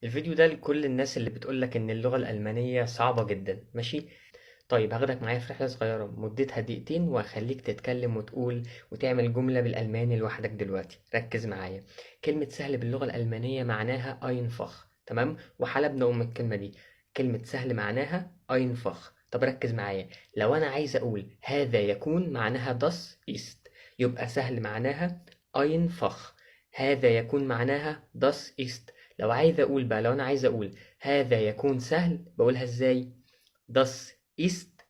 الفيديو ده لكل الناس اللي بتقولك إن اللغة الألمانية صعبة جدا. ماشي؟ طيب هاخدك معايا في رحلة صغيرة مدتها دقيقتين وهخليك تتكلم وتقول وتعمل جملة بالألماني لوحدك دلوقتي. ركز معايا. كلمة سهل باللغة الألمانية معناها einfach، تمام؟ وحلبنا أم الكلمة دي. كلمة سهل معناها einfach. طب ركز معايا، لو أنا عايز أقول هذا يكون معناها das ist، يبقى سهل معناها einfach، هذا يكون معناها das ist. لو عايز أقول بقى، لو أنا عايز أقول هذا يكون سهل، بقولها إزاي؟ das ist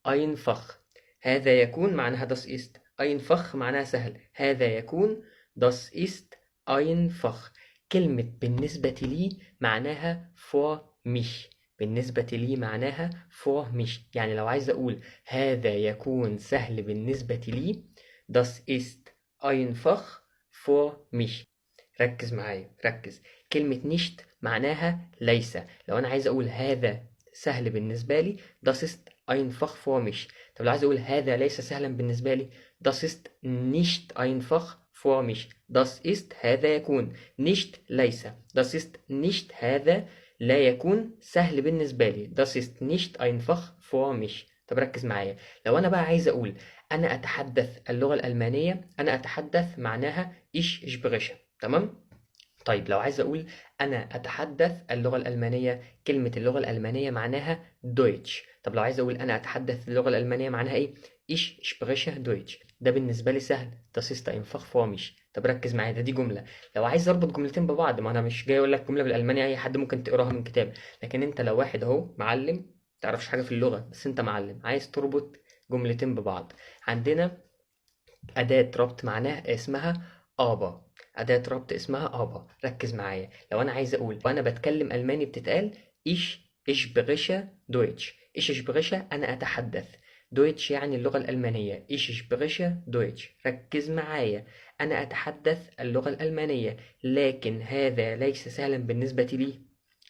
einfach. هذا يكون معناها das ist، einfach معناها سهل، هذا يكون das ist einfach. كلمة بالنسبة لي معناها für mich، بالنسبة لي معناها für mich. يعني لو عايز أقول هذا يكون سهل بالنسبة لي، das ist einfach für mich. ركز معايا، ركز. كلمة nicht معناها ليس. لو أنا عايز أقول هذا سهل بالنسبة لي، das ist einfach für mich. طب لو عايز أقول هذا ليس سهلا بالنسبة لي، das ist nicht einfach für mich. das ist هذا يكون، nicht ليس، das ist nicht هذا لا يكون سهل بالنسبة لي، das ist nicht einfach für mich. طب ركز معايا، لو أنا بقى عايز أقول أنا أتحدث اللغة الألمانية، أنا أتحدث معناها ich spreche، تمام؟ طيب لو عايز أقول أنا أتحدث اللغة الألمانية، كلمة اللغة الألمانية معناها Deutsch. طب لو عايز أقول أنا أتحدث اللغة الألمانية معناها إيه؟ Ich spreche Deutsch. ده بالنسبة لي سهل، das ist einfach für mich. طب ركز معايا، ده دي جملة. لو عايز أربط جملتين ببعض، ما أنا مش جاي أقول لك جملة بالألماني أي حد ممكن تقراها من كتاب، لكن أنت لو واحد أهو معلم تعرفش حاجة في اللغة بس أنت معلم عايز تربط جملتين ببعض، عندنا أداة ربط معناها اسمها aber، أداة ربط اسمها aber. ركز معايا، لو أنا عايز أقول وأنا بتكلم ألماني بتتقال ich spreche Deutsch. ich spreche أنا أتحدث، Deutsch يعني اللغة الألمانية، ich spreche Deutsch. ركز معايا، أنا أتحدث اللغة الألمانية لكن هذا ليس سهلا بالنسبة لي.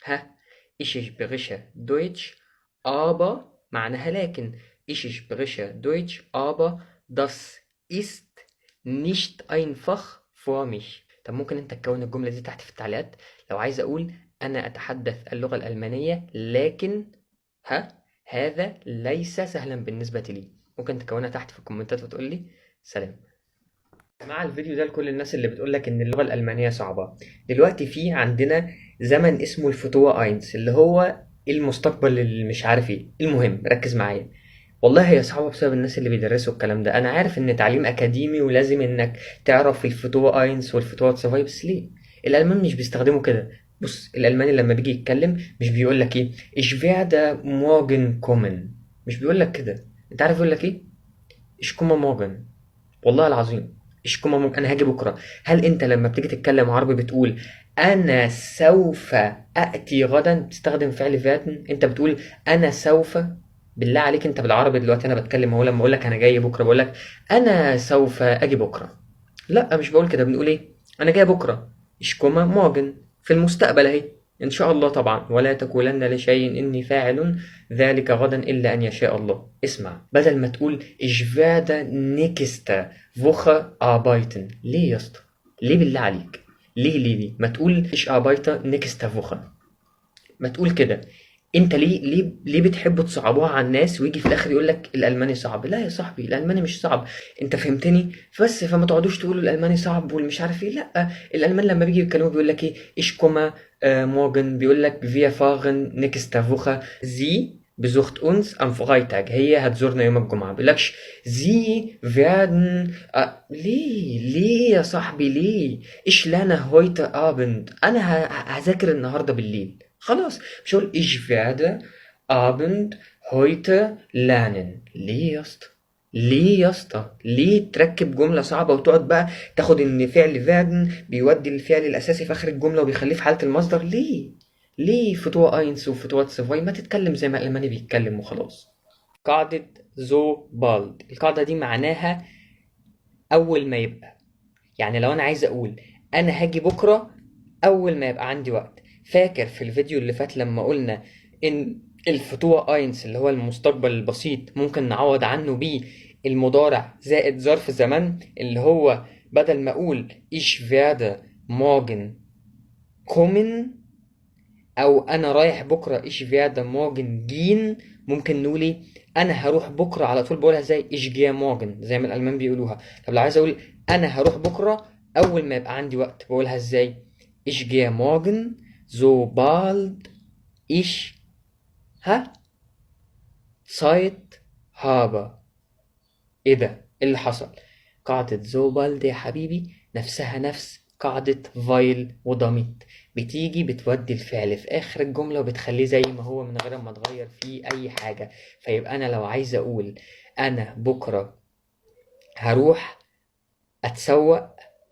ها، ich spreche Deutsch aber معناها لكن، ich spreche Deutsch aber das ist nicht einfach für mich. طب ممكن انت تكون الجملة دي تحت في التعليقات. لو عايز اقول انا اتحدث اللغة الألمانية لكن ها هذا ليس سهلا بالنسبة لي، ممكن تكونها تحت في الكومنتات وتقول لي سلام. مع الفيديو ده لكل الناس اللي بتقول لك ان اللغة الألمانية صعبة. دلوقتي في عندنا زمن اسمه ال Futur eins اللي هو المستقبل اللي مش عارف ايه. المهم ركز معايا، والله هي صعبة بسبب الناس اللي بيدرسوا الكلام ده. أنا عارف إن تعليم أكاديمي ولازم إنك تعرف ال Futur eins وال Futur zwei، بس ليه؟ الألمان مش بيستخدموا كده. بص، الألماني لما بيجي يتكلم مش بيقول لك إيه ich werde morgen kommen، مش بيقول لك كده. أنت عارف يقول لك إيه؟ ich komme morgen. والله العظيم ich komme morgen، أنا هاجي بكرة. هل أنت لما بتيجي تتكلم عربي بتقول أنا سوف أتي غدا؟ بتستخدم فعل werden؟ أنت بتقول أنا سوف؟ بالله عليك انت بالعربي دلوقتي انا بتكلم اهو، لما اقول لك انا جاي بكره بقول لك انا سوف اجي بكره؟ لا مش بقول كده. بنقول ايه؟ انا جاي بكره، ich komme morgen، في المستقبل اهي ان شاء الله طبعا. ولا تقولن لشيء اني فاعل ذلك غدا الا ان يشاء الله. اسمع، بدل ما تقول ich werde nächste Woche arbeiten، ليه يا اسطى؟ ليه بالله عليك؟ ليه ليه ليه؟ ما تقول ich arbeite nächste Woche، ما تقول كده. انت ليه ليه ليه بتحبوا تصعبوها على الناس ويجي في الاخر يقول لك الالماني صعب؟ لا يا صاحبي، الالماني مش صعب، انت فهمتني؟ بس فما تقعدوش تقولوا الالماني صعب والمش عارف ايه. لا، الالمان لما بيجي يتكلموا بيقول لك ايه؟ ich komme morgen، بيقول لك wir fahren nächste Woche، sie besucht uns am Freitag، هي هتزورنا يوم الجمعة. بيقولكش sie werden ليه ليه يا صاحبي ليه؟ ich lerne heute Abend، انا هذاكر النهارده بالليل خلاص. مش هقول ich werde Abend heute lernen. ليه يا اسطى؟ ليه يا اسطى؟ ليه تركب جملة صعبة وتقعد بقى تاخد ان فعل werden بيودي الفعل الاساسي في اخر الجملة وبيخليه في حالة المصدر؟ ليه؟ ليه Futur eins و Futur zwei؟ ما تتكلم زي ما الالماني بيتكلم وخلاص. قاعدة sobald، القاعدة دي معناها اول ما يبقى. يعني لو انا عايز اقول انا هاجي بكرة اول ما يبقى عندي وقت. فاكر في الفيديو اللي فات لما قلنا ان ال Futur eins اللي هو المستقبل البسيط ممكن نعوض عنه بيه المضارع زائد ظرف زمن، اللي هو بدل ما اقول ich werde morgen kommen او انا رايح بكره ich werde morgen gehen. ممكن نقول ايه؟ انا هروح بكره على طول، بقولها زي ich gehe morgen زي ما الالمان بيقولوها. طب لو عايز اقول انا هروح بكره اول ما يبقى عندي وقت، بقولها ازاي؟ ich gehe morgen sobald ich ها Zeit habe. ايه ده؟ ايه اللي حصل؟ قاعدة sobald يا حبيبي نفسها نفس قاعدة weil و damit، بتيجي بتودي الفعل في آخر الجملة وبتخليه زي ما هو من غير ما تغير فيه أي حاجة. فيبقى أنا لو عايز أقول أنا بكرة هروح أتسوق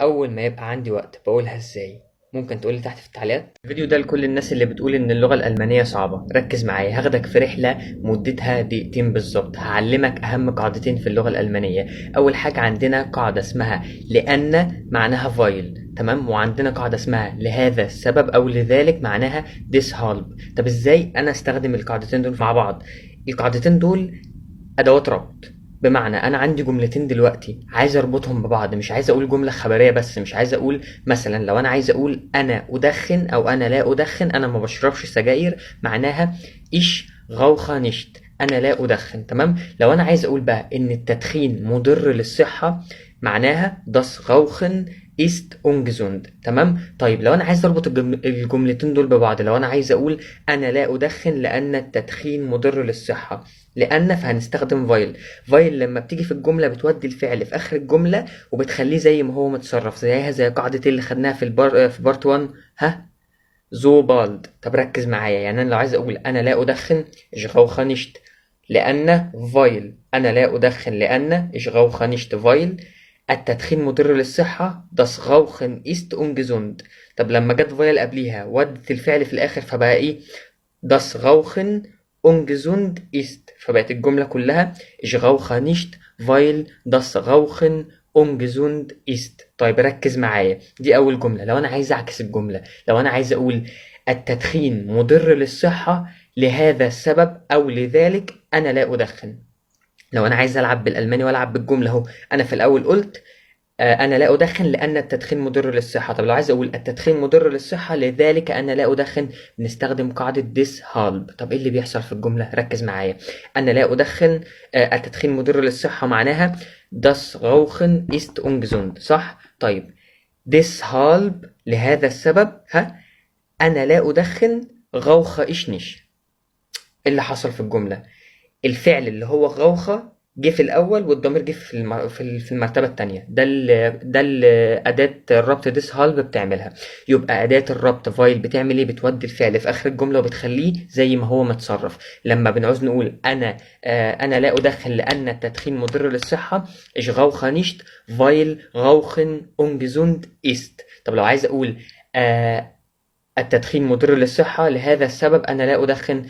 أول ما يبقى عندي وقت، بقولها إزاي؟ ممكن تقولي تحت في التعليقات. الفيديو ده لكل الناس اللي بتقول إن اللغة الألمانية صعبة. ركز معايا، هاخدك في رحلة مدتها دقيقتين بالظبط، هعلمك أهم قاعدتين في اللغة الألمانية. أول حاجة عندنا قاعدة اسمها لأن معناها weil، تمام؟ وعندنا قاعدة اسمها لهذا السبب أو لذلك معناها deshalb. طب إزاي أنا أستخدم القاعدتين دول مع بعض؟ القاعدتين دول أدوات ربط، بمعنى أنا عندي جملتين دلوقتي عايز أربطهم ببعض، مش عايز أقول جملة خبرية بس، مش عايز أقول مثلا لو أنا عايز أقول أنا أدخن أو أنا لا أدخن، أنا ما بشربش سجاير، معناها ich rauche nicht، أنا لا أدخن، تمام؟ لو أنا عايز أقول بقى إن التدخين مضر للصحة، معناها das Rauchen ist ungesund، تمام؟ طيب لو أنا عايز أربط الجملتين دول ببعض، لو أنا عايز أقول أنا لا أدخن لأن التدخين مضر للصحة، لأن فهنستخدم weil. weil لما بتيجي في الجملة بتودي الفعل في آخر الجملة وبتخليه زي ما هو متصرف، زيها زي قاعدة اللي خدناها في في part 1، ها sobald. طب ركز معايا، يعني أنا لو عايز أقول أنا لا أدخن ich rauche nicht لأن weil، أنا لا أدخن لأن ich rauche nicht weil التدخين مضر للصحة das Rauchen ist ungesund. طب لما جت weil قبليها ودت الفعل في الآخر فبقى إيه؟ das Rauchen ungesund ist، فبقت الجملة كلها ich rauche nicht weil das Rauchen ungesund ist. طيب ركز معايا، دي أول جملة. لو أنا عايز أعكس الجملة، لو أنا عايز أقول التدخين مضر للصحة لهذا السبب أو لذلك أنا لا أدخن، لو أنا عايز ألعب بالألماني وألعب بالجملة أهو، أنا في الأول قلت أنا لا أدخن لأن التدخين مضر للصحة. طب لو عايز أقول التدخين مضر للصحة لذلك أنا لا أدخن، بنستخدم قاعدة deshalb. طب إيه اللي بيحصل في الجملة؟ ركز معايا، أنا لا أدخن، التدخين مضر للصحة معناها das Rauchen ist ungesund، صح؟ طيب deshalb لهذا السبب، ها أنا لا أدخن rauche ich nicht. إيه اللي حصل في الجملة؟ الفعل اللي هو rauche جه في الأول والضمير جه في المرتبة التانية. ده اللي أداة الربط deshalb بتعملها. يبقى أداة الربط weil بتعمل إيه؟ بتودي الفعل في آخر الجملة وبتخليه زي ما هو متصرف. لما بنعوز نقول أنا لا أدخن لأن التدخين مضر للصحة، ich rauche nicht weil Rauchen ungesund ist. طب لو عايز أقول التدخين مضر للصحة لهذا السبب أنا لا أدخن،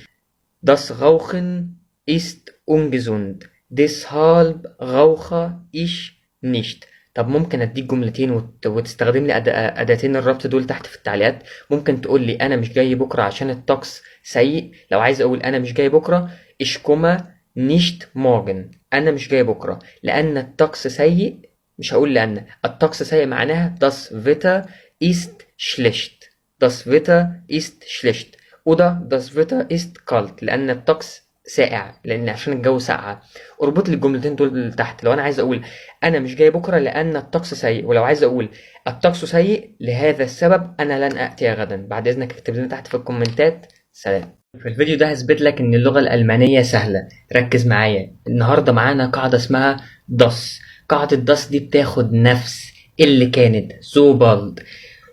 das Rauchen ist ungesund deshalb rauche ich nicht. طب ممكن اديك جملتين وتستخدم لي اداتين الربط دول تحت في التعليقات. ممكن تقول لي انا مش جاي بكره عشان الطقس سيء. لو عايز اقول انا مش جاي بكره ich komme nicht morgen، انا مش جاي بكره لان الطقس سيء، مش هقول لان الطقس سيء، معناها das Wetter ist schlecht، das Wetter ist schlecht oder das Wetter ist kalt، لان الطقس ساقع، لان عشان الجو ساقع. اربط لي الجملتين دول تحت. لو انا عايز اقول انا مش جاي بكره لان الطقس سيء، ولو عايز اقول الطقس سيء لهذا السبب انا لن اتي غدا. بعد اذنك اكتب لنا تحت في الكومنتات. سلام. في الفيديو ده هثبت لك ان اللغه الالمانيه سهله. ركز معايا، النهارده معانا قاعده اسمها dass. قاعده dass دي بتاخد نفس اللي كانت sobald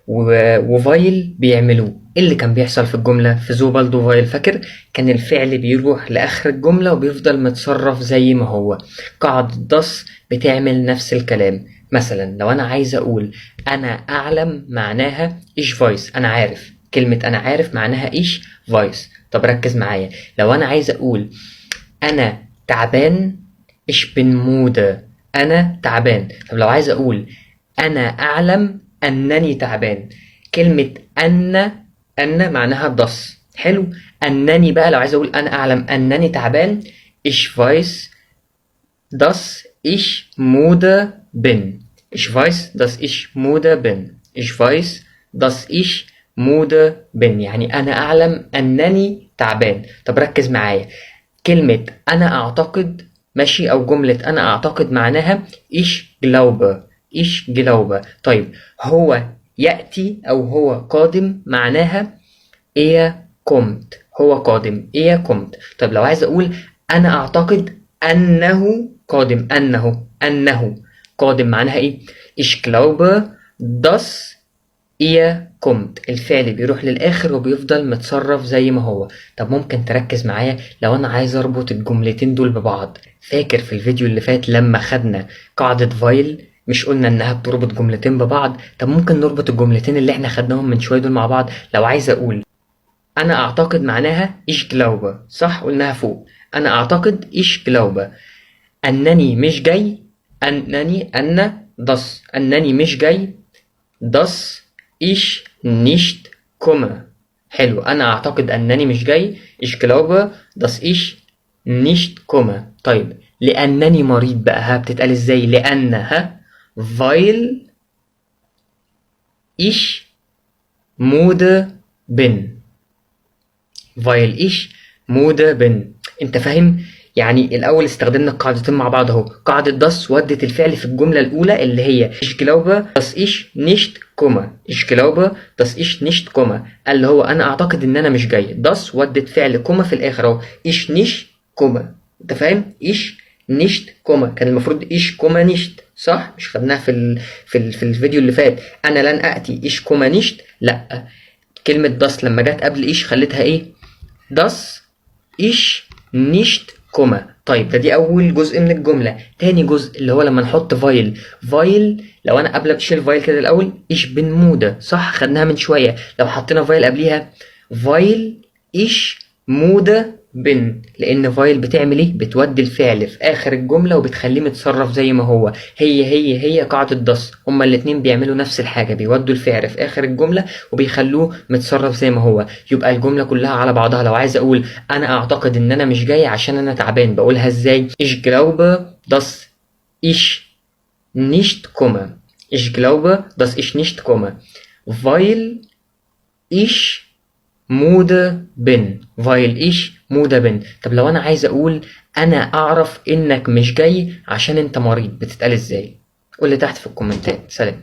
و weil بيعملوه. ايه اللي كان بيحصل في الجملة في sobald و weil؟ فاكر كان الفعل بيروح لآخر الجملة وبيفضل متصرف زي ما هو. قاعدة dass بتعمل نفس الكلام. مثلا لو أنا عايز أقول أنا أعلم معناها ich weiß، أنا عارف. كلمة أنا عارف معناها ich weiß. طب ركز معايا، لو أنا عايز أقول أنا تعبان ich bin müde، أنا تعبان. طب لو عايز أقول أنا أعلم أنني تعبان، كلمة أن معناها dass. حلو. أنني بقى لو عايز أقول أنا أعلم أنني تعبان ich weiß dass ich müde bin، ich weiß dass ich müde bin، ich weiß dass ich müde bin، يعني أنا أعلم أنني تعبان. طب ركز معايا، كلمة أنا أعتقد ماشي، أو جملة أنا أعتقد معناها ich glaube، ich glaube. طيب هو يأتي أو هو قادم معناها er kommt، هو قادم er kommt. طيب لو عايز أقول أنا أعتقد أنه قادم، أنه قادم معناها إيه؟ ich glaube dass er kommt. الفعل بيروح للآخر وبيفضل متصرف زي ما هو. طب ممكن تركز معايا لو أنا عايز أربط الجملتين دول ببعض؟ فاكر في الفيديو اللي فات لما خدنا قاعدة weil مش قلنا إنها بتربط جملتين ببعض؟ طب ممكن نربط الجملتين اللي إحنا خدناهم من شوية دول مع بعض. لو عايز أقول أنا أعتقد معناها ich glaube، صح؟ قلناها فوق، أنا أعتقد ich glaube. أنني مش جاي، أنني أن dass، أنني مش جاي dass ich nicht komme. حلو، أنا أعتقد أنني مش جاي ich glaube dass ich nicht komme. طيب لأنني مريض بقى، ها بتتقال إزاي؟ لأن، ها weil ich müde bin، weil ich müde bin. أنت فاهم؟ يعني الأول استخدمنا القاعدتين مع بعض أهو، قاعدة dass ودت الفعل في الجملة الأولى اللي هي ich glaube dass ich nicht komme، ich glaube dass ich nicht komme، اللي هو أنا أعتقد إن أنا مش جاي. dass ودت فعل komme في الآخر أهو، ich nicht komme. أنت فاهم؟ ich nicht komme، كان المفروض ich komme nicht، صح؟ مش خدناها في الفيديو اللي فات، أنا لن أتي ich komme nicht، لأ، كلمة dass لما جت قبل ich خليتها إيه؟ dass ich nicht komme. طيب ده دي أول جزء من الجملة. تاني جزء اللي هو لما نحط weil، weil لو أنا قبل شيل weil كده الأول ich bin müde، صح؟ خدناها من شوية. لو حطينا weil قبليها weil ich müde bin، لأن weil بتعمل إيه؟ بتودي الفعل في آخر الجملة وبتخليه متصرف زي ما هو. هي قاعدة dass، هما الاتنين بيعملوا نفس الحاجة، بيودوا الفعل في آخر الجملة وبيخلوه متصرف زي ما هو. يبقى الجملة كلها على بعضها. لو عايز أقول أنا أعتقد إن أنا مش جاي عشان أنا تعبان، بقولها إزاي؟ Ich glaube, dass ich nicht komme. Ich glaube, dass ich nicht komme, weil ich müde bin، weil ich müde bin. طب لو أنا عايز أقول أنا أعرف إنك مش جاي عشان أنت مريض، بتتقال إزاي؟ قول لي تحت في الكومنتات. سلام.